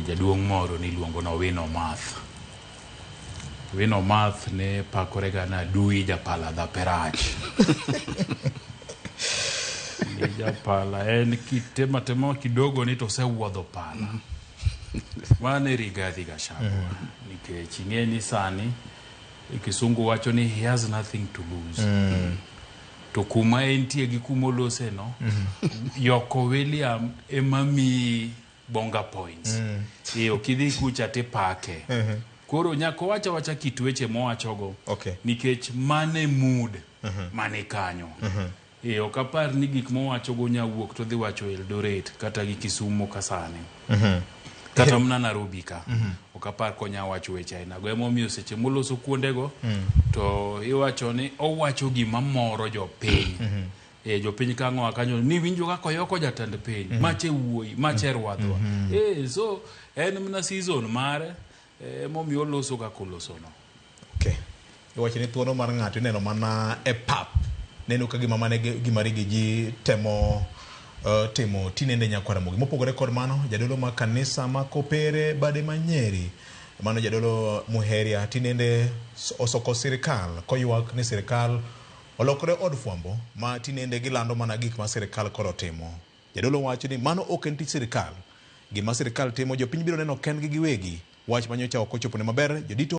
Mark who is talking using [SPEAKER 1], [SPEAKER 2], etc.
[SPEAKER 1] Jaduong' moro niluongo ni Owino Math. Owino Math ne pakore ga ni adui japala dhape rach. Ni japala en kitemo atema kidogo ni to osewuodho pala. Mano e Rigathi Gachagua. Nikech ing'e ni sani kisungu wacho ni he has nothing to lose. To kuma entie gi kuma olose no, Yoko William ema miyi bonga points. E ok idhi kucha tipake. Koro nyaka owach awacha kit weche mowachogo. Nikech mano e mood mane kanyo. E ok apar ni gik mowachogo nya wuok to dhi wacho Eldoret kata gi Kisumu ka sani. Kata mana Nairobi ka. Ok apar konya wacho weche ainago. Emomiyo seche moloso kuondego to iwacho ni owacho gima moro jopiny. E jopiny ka ang'o kanyo ni winjo kaka oyoko jatend piny. Mache wuoyi, mache rwadhwa. E so en mana season mare emomiyo oloso kaka oloso no.
[SPEAKER 2] Okay. Iwacho ni thuolo mar ng'ato ineno mana e pap. Neno ka gima mane gima Riggy G temo timo tinende nyakwar Ramogi. Mopogore kod mano, jadolo ma kanisa ma Kopere bade ma Nyeri, mano jadolo Muheria tinende osoko sirikal koywak ni sirikal olokore od fwambo ma tinende gilando mana gik ma sirikal koro timo. Jadolo wacho ni mano ok en tich sirikal. Gima sirikal timo jopiny biro neno kendgi giwegi. Wach manyocha ok ochopone maber, jodito